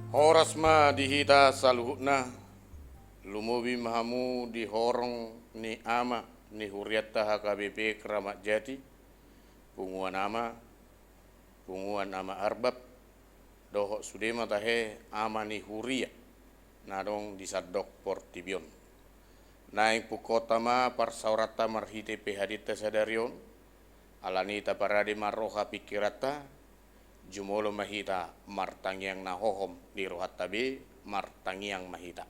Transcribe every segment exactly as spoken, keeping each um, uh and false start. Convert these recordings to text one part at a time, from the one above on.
Horas ma di hita saluhutna, lumobi ma hamu di horong ni ama ni hurianta H K B P Kramat Jati, punguan ama, punguan ama Arbab, dohot sude ma tahe ama ni huria na adong di sandok portibi on. Naeng pungkaonta ma parsaoranta marhite P H D-ta sadari on, alani i taparade ma roha pingkiranta, jumolo ma hita martangiang na hohom di rohanta be, martangiang ma hita.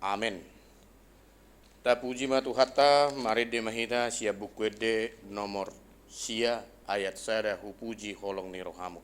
Amen. Tapuji ma Tuhanta, marende ma hita sian Buku Ende nomor sia, ayat sada, Hupuji holong ni rohamu.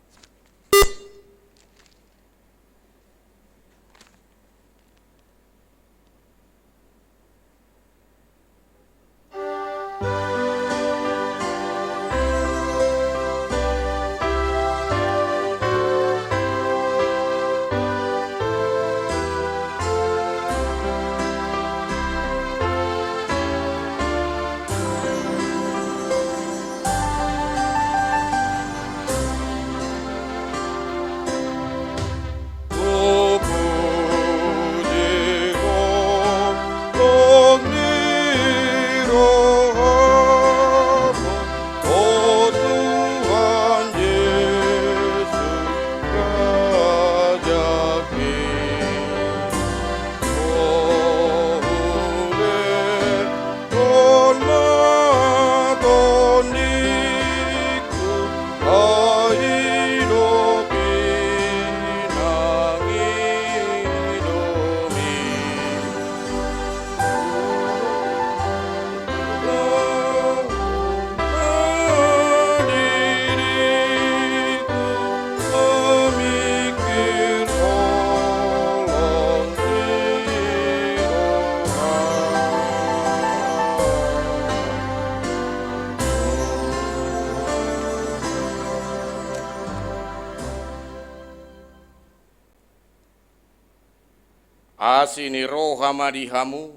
Asi ni roha ma di hamu,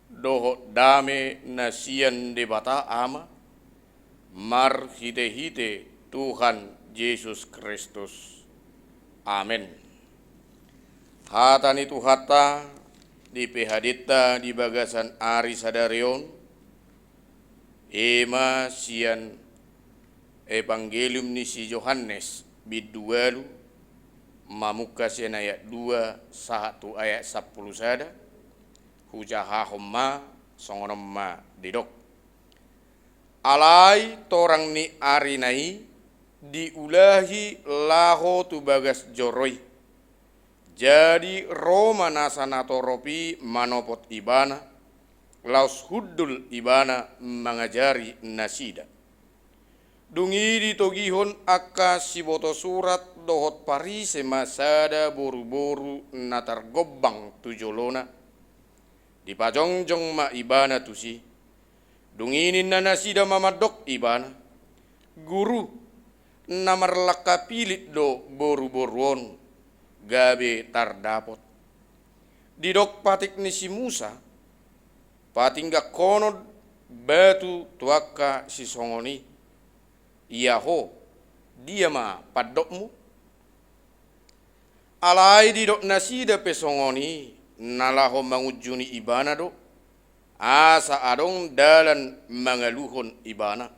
dohot dame na sian Debata Ama, marhitehite Tuhan Jesus Kristus. Amen. Hata ni Tuhanta di P H D-ta di bagasan ari sadari on, i ma sian Evangelium ni si Johannes, bindu ualu, mamungka sian ayat dua sahat tu ayat sampulu sada, hujahahon ma, songon on ma didok. Alai torang ni arina i diulahi laho tu bagas joro i. Jadi ro ma nasa natorop i manopot Ibana, laos hundul Ibana mangajari nasida. Dung i ditogihon angka siboto surat dohot Parise ma sada boruboru na targombang tu jolona. Dipajongjong ma Ibana tusi. Dung i ninna nasida ma mandok Ibana, "Guru, na marlangka pilit do boruboru on, gabe tardapot. Didok patik ni si Musa, patinggangkonon batu tu angka sisongon i. Ia ho, dia ma pandokmu?" Alai didok nasida pe songon i, na laho mangunjuni Ibana do, asa adong dalan mangaluhon Ibana.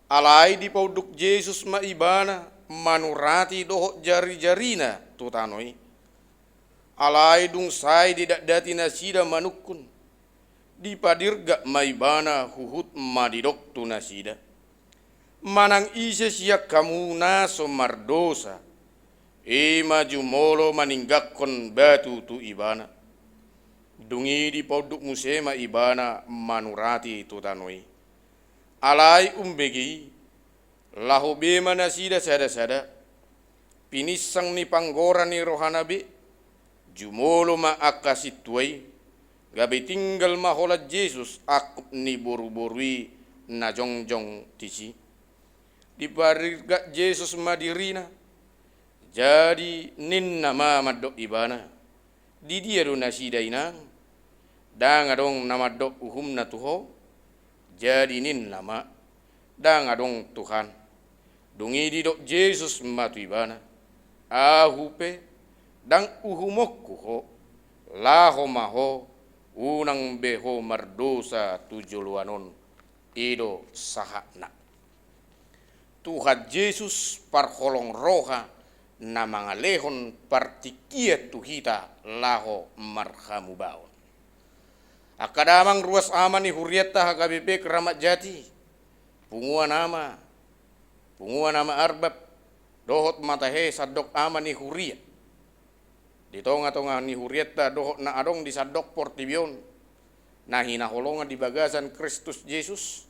Alai dipaunduk Jesus ma Ibana manurati dohot jarijarina tu tano i. Alai dung sae didatdati nasida manungkun, dipadirgak ma Ibana huhut ma didok tu nasida, "Manang ise sian hamu na so mardosa, i ma jumolo maninggangkon batu tu ibana." Dung i dipaunduk muse ma Ibana manurati tu tano i. Alai umbege i, laho be ma nasida sadasada, pininsang ni panggora ni rohana be, jumolo ma angka sintua i, gabe tinggal ma holan Jesus angkup ni boruboru i na jongjong disi. Dipadirgak Jesus ma dirina, jadi ninna ma mandok Ibana, "Di dia do nasida, Inang?" Ndang adong na mandok uhumna tu ho. Jadi ninna ma: Ndang adong, Tuhan. Dung i didok Jesus ma tu ibana: Ahu pe, ndang uhumonku ho. Laho ma ho, unang be ho mardosa tu joloan on. I do sahatna. Tuhan Jesus parholong roha na mangalehon partingkian tu hita laho marhamubaon. Angka damang ruas ama ni hurianta H K B P Kramat Jati, punguan ama, punguan ama Arbab, dohot ma tahe sandok ama ni huria di tongatonga ni hurianta dohot na adong di sandok portibi on, na hinaholongan di bagasan Kristus Jesus,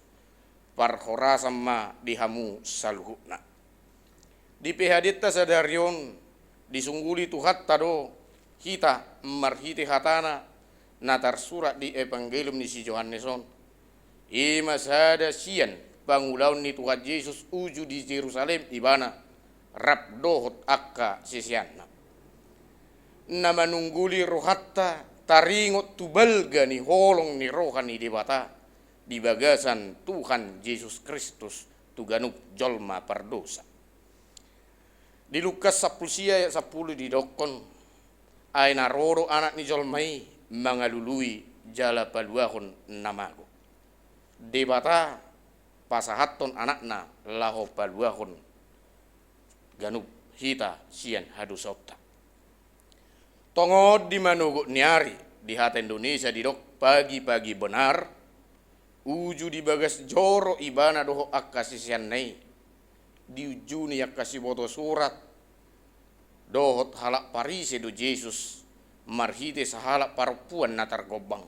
parhorasan ma di hamu saluhutna. Di P H D-nta sadari on, disungguli Tuhanta do hita marhite hatana na tarsurat di Evangelium ni si Johannes on. I ma sada sian pangulaon ni Tuhan Jesus uju di Jerusalem ibana, rap dohot angka siseanna. Na manungguli rohanta taringot tu balga ni holong ni roha ni Debata di bagasan Tuhan Jesus Kristus tu ganup jolma pardosa. Di Lukas sampulu sia ayat sampulu didokkon: Ai na ro do Anak ni jolma i mangalului jala paluahon na mago. Debata pasahathon Anakna laho paluahon ganup hita sian hadosaonta. Tongon di manogot ni ari, di hata Indonesia didok pagi-pagi benar, uju di bagas joro ibana dohot angka siseanna i. Diunjuni angka siboto surat dohot halak Parise do Jesus marhite sahalak parompuan na targombang.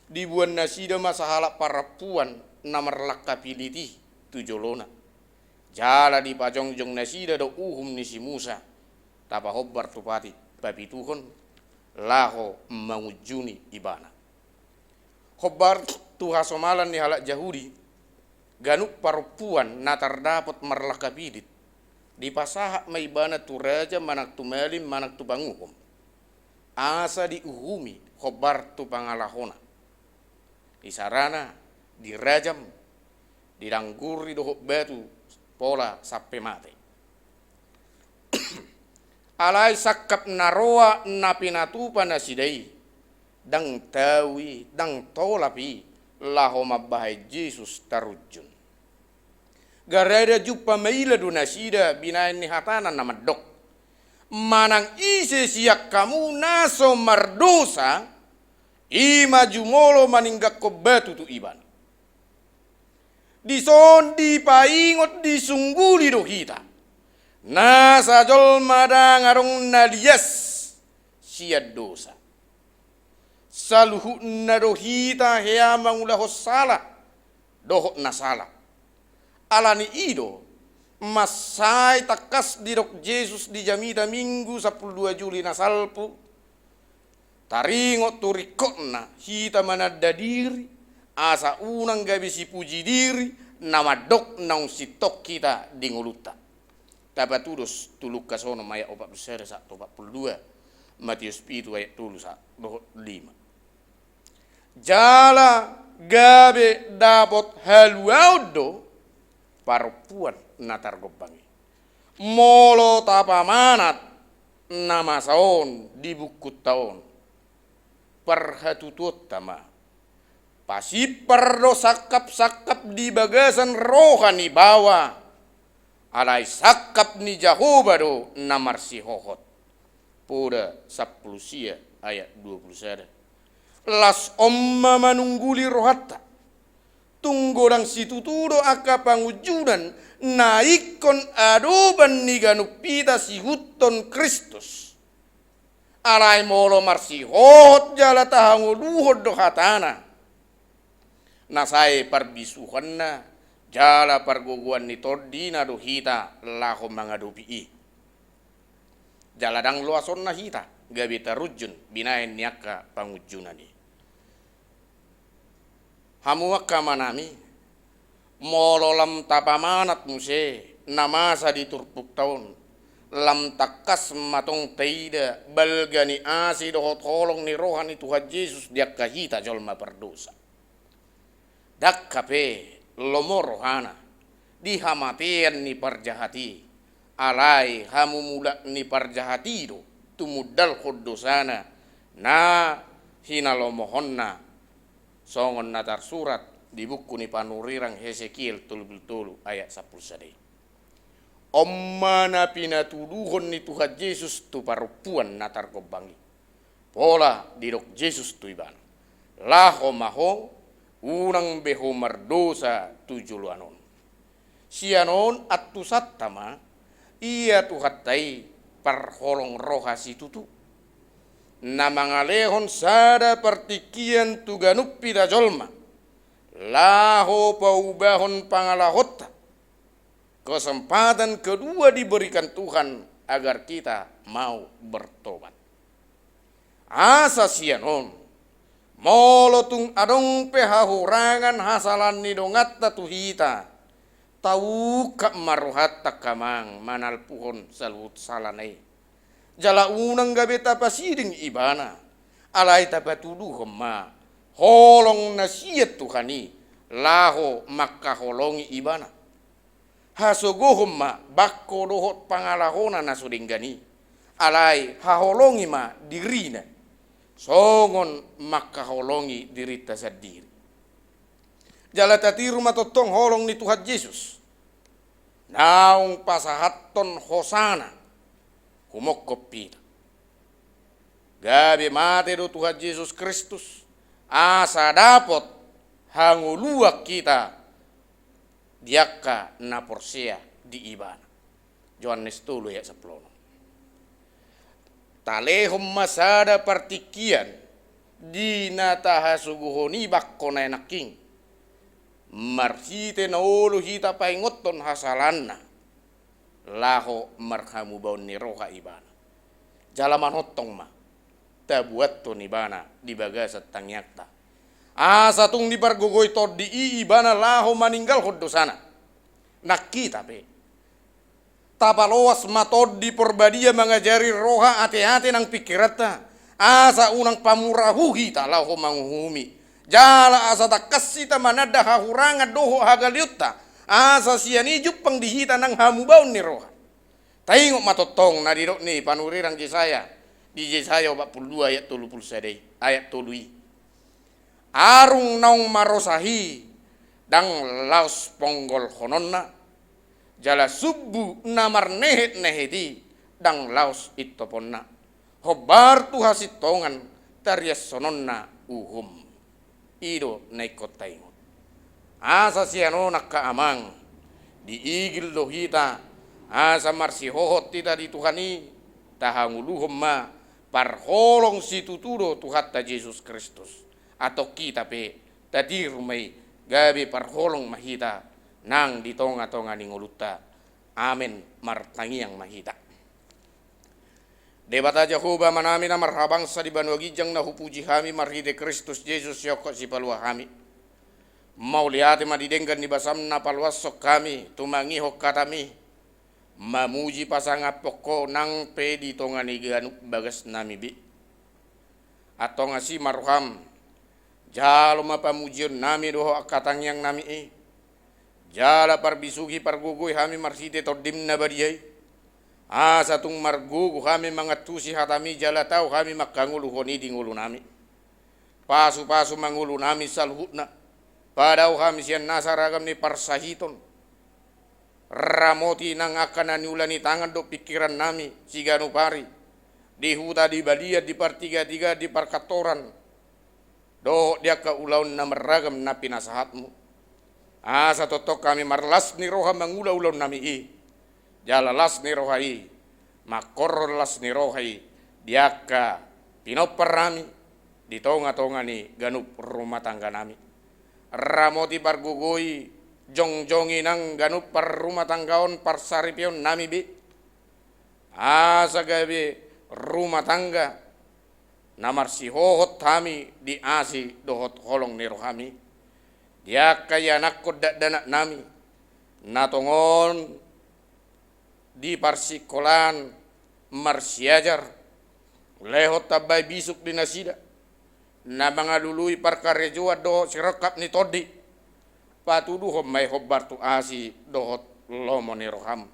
Diboan nasida ma sahalak parompuan na marlangka pilit i tu jolona. Jala dipajongjong nasida do uhum ni si Musa, tapahombar tu pati papituhon, laho mangunjuni ibana. Hombar tu hasomalan ni halak Jahudi, ganup parompuan na tardapot marlangka pilit, dipasahat ma ibana tu raja manang tu malim manang tu panguhum, asa diuhumi hombar tu pangalahona. Isarana dirajam, didangguri dohot batu pola sampe mate. Alai sangkap na roa na pinatupa nasida i, ndang tau i, ndang tolap i, laho mambahen Jesus tarunjun. Gara-gara jumpa maila do nasida binahen ni hatana na mandok: Manang ise sian hamu na so mardosa, i ma jumolo maninggalhon batu tu ibana. Dison dipaingot, disungguli do hita, nasa jolma ndang adong na lias sian dosa. Saluhutna do hita hea mangulahon sala dohot na sala. Alani i do mansai tangkas didok Jesus di jamita Minggu sampulu dua Juli na salpu, taringot tu ringkotna hita mananda diri, asa unang gabe sipuji diri, na mandok naung sintong hita di ngolunta. Tapatudos tu Lukas onom ayat opat pulu sada sahat tu opat pulu dua, Mateus pitu ayat tolu sahat dohot lima. Jala gabe dapot haluaon do parompuan na targombang i, molo tapamanat na masa on di bungkunta on. Parhatutuonta ma, pasimpar do sangkap-sangkap di bagasan roha ni baoa, alai sangkap ni Jahowa do na marsihohot. Poda sampulu sia ayat dua pulu sada. Las on ma manungguli rohanta. Tung godang situtu do angka pangunjunan na ingkon adopan ni ganup hita siihuthon Kristus. Alai molo marsihohot jala tahangoluhon do hatana, na sai parbisuhanna jala pargogoan ni tondina do hita laho mangadopi i. Jala ndang loasonna hita gabe tarunjun binahen ni angka pangunjunan i. Hamu angka amanami, molo lam tapamanat muse na masa di turpukta on, Lam tangkas ma tong taida balga ni asi dohot holong ni roha ni Tuhan Jesus di angka hita jolma pardosa. Ndang hape lomo rohana di hamatean ni parjahat i, alai hamumulak ni parjahat i do tumundalhon dosana na hinalomohonna, songon na tarsurat di buku ni panurirang Hesekiel tolu pulu tolu ayat sampulu sada i. On ma na pinatuduhon ni Tuhan Jesus tu parompuan na targombang i. Pola didok Jesus tu ibana, "Laho ma ho, unang be ho mardosa tu joloan on." Sian on antusanta ma, ia Tuhanta i parholong roha situtu, na mangalehon sada partingkian tu ganup hita jolma, laho paubahon pangalahonta. Kesempatan kedua diberikan Tuhan agar kita mau bertobat. Asa sian on, molo tung adong pe hahurangan hasalaan ni donganta tu hita, taungkap ma rohanta, amang, manalpuhon saluhut salana i. Jala unang gabe tapasiding ibana, alai tapatuduhon ma holong na sian Tuhan i, laho mangkaholongi ibana. Hasogohon ma bangko dohot pangalahona na so denggan i, alai haholongi ma dirina, songon mangkaholongi dirinta sandiri. Jala tatiru ma tongtong holong ni Tuhan Jesus, naung pasahathon hosana humongkop hita. Gabe mate do Tuhan Jesus Kristus, asa dapot hangoluan hita di angka na porsea di ibana. Johannes tolu ayat sampulu onom. Talehon ma sada partingkian di na tahasogohon i bangko na nangkin, marhite na olo hita paingothon hasalaanna, laho marhamubaon ni roha ibana. Jala manongtong ma tabuathon ibana di bagasan tangiangta, asa tung dipargogoi Tondi i ibana laho maninggalhon dosana. Nang hita pe, tapaloas ma Tondi Porbadia mangajari roha, ateate nang pingkiranta, asa unang pamurahu hita laho manguhumi, jala asa tangkas hita mananda hahurangan dohot hagaleonta, asa sian i jumpang di hita nang hamubaon ni roha. Taingot ma tongtong na didok ni panurirang Jesaya, di Jesaya opat pulu dua ayat tolu pulu sada i, ayat tolu i. Arung naung marosa i ndang laos ponggolhononna, jala sumbu na marnehetnehet i ndang laos intoponna. Hombar tu hasintongan tariashononna uhum. I do na ingkon taingot. Asa sian on angka amang, diigil do hita, asa marsihohot hita di Tuhan i, tahangoluhon ma, parholong situtu do Tuhanta Jesus Kristus. Antong hita pe, tatiru ma i, gabe parholong ma hita, nang di tongatonga ni ngolunta. Amen. Martangiang ma hita. Debata Jahowa Amanami na marhabangsa di banua ginjang, na hupuji hami marhite Kristus Jesus, sihophop sipalua hami. Mauliate ma di denggan ni basam na paluashon hami tumangihon hataMi, mamuji pasangaphon Ho nang pe di tonga ni ganup bagasnami be. Antong asi ma rohaM, jalo ma pamujionnami dohot angka tangiangnami i. Jala parbisuhi pargogoi hami marhite TondiM na badia i. Asa tung margogo hami mangantusi hataMi jala tau hami manghangoluhon i di ngolunami. Pasupasu ma ngolunami saluhutna. Padao hami sian nasa ragam ni parsahiton. Ramoti nang angka na niula ni tangan dohot pingkirannami siganup ari, di huta, di balian, di partigatigaan, di parkantoran, dohot di angka ulaon na marragam na pinasahatMu. Asa tongtong hami marlas ni roha mangula ulaonnami i, jala las ni roha i mangkorhon las ni roha i di angka pinomparnami, di tongatonga ni ganup rumah tangganami. Ramoti pargogoi, jongjongi nang ganup parrumahtanggaon parsaripeonnami be. Asa gabe rumah tangga na marsihohot hami di asi dohot holong ni rohaMi. Di angka ianakhon dakdanaknami, na tongon di parsikolaan marsiajar, lehon tambai bisuk di nasida, na mangalului parkarejoan dohot sirongkap ni tondi, patuduhon ma i hombar tu asi dohot lomo ni roham.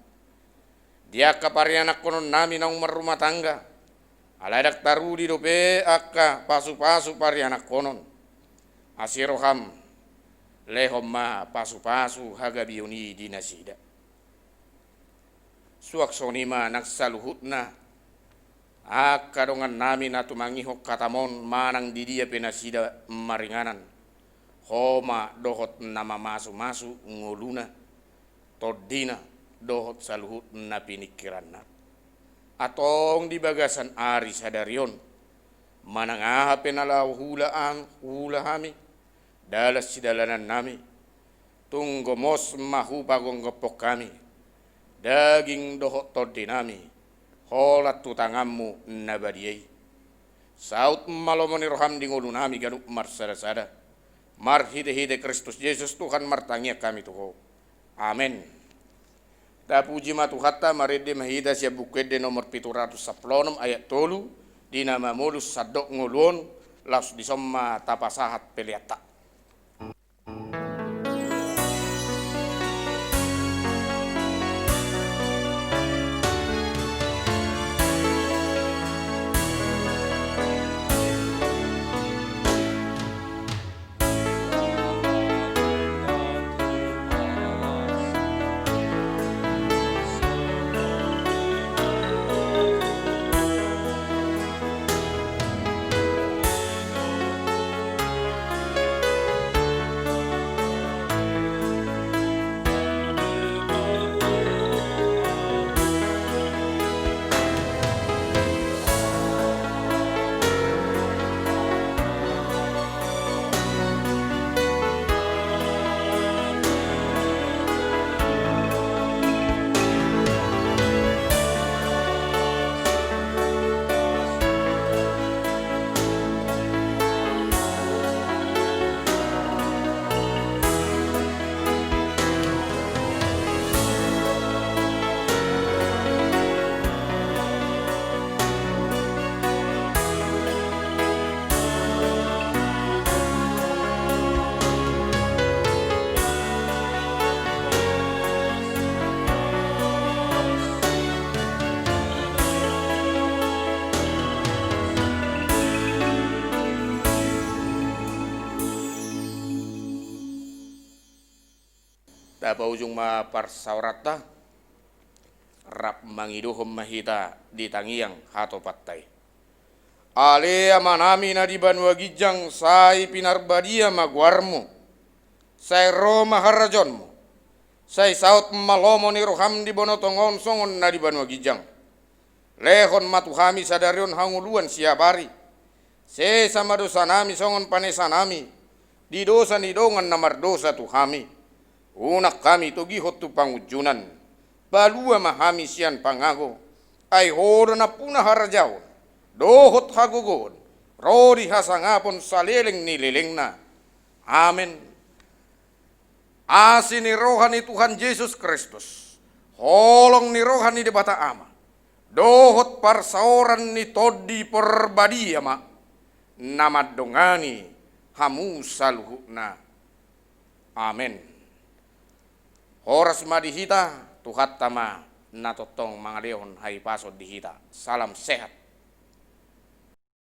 Di angka parianakkononnami naung marrumah tangga, alai ndang taruli dope angka pasupasu parianakkonon. Asi roham, lehon ma pasupasu hagabeon i di nasida. Suang songon i ma nang saluhutna angka dongannami na tumangihon hatam on manang di dia pe nasida maringanan, ho ma dohot na mamasumasu ngoluna, tondina, dohot saluhut na piningkiranna. Antong di bagasan ari sadari on, manang aha pe na laho huula an-, huula hami, dalan sidalanannami, tung gomos ma hupagomgophon hami daging dohot tondinami, holan tu tanganmu na badia i. Saut ma lomo ni roham di ngolunami ganup marsadasada. Marhitehite Kristus Jesus Tuhan martangiang hami tu ho. Amen. Tapuji ma Tuhanta, marende ma hita sian Buku Ende nomor pitu ratus sampulu onom ayat tolu, di na mamolus sandok ngolu on, laos dison ma tapasahat peleanta. Tapaujung ma parsaoranta, rap mangidohon ma hita di tangiang hatopanta i. Ale Amanami na di banua ginjang, sai pinarbadia ma goarmu. Sai ro ma harajaonmu. Sai saut ma lomo ni roham di banua tonga on songon na di banua ginjang. Lehon ma tu hami sadari on hangoluan siapari. Sesa ma dosanami songon panesanami di dosa ni dongan na mardosa tu hami. Unang hami togihon tu pangunjunan. Palua ma hami sian pangago. Ai Ho do nampuna harajaon dohot hagogoon ro di hasangapon saleleng ni lelengna. Amen. Asi ni roha ni Tuhan Jesus Kristus, holong ni roha ni Debata Ama, dohot parsaoran ni Tondi Parbadia ma na mandongani hamu saluhutna. Amen. Horas ma di hita, Tuhanta ma na tongtong mangalehon hahipason di hita. Salam sehat.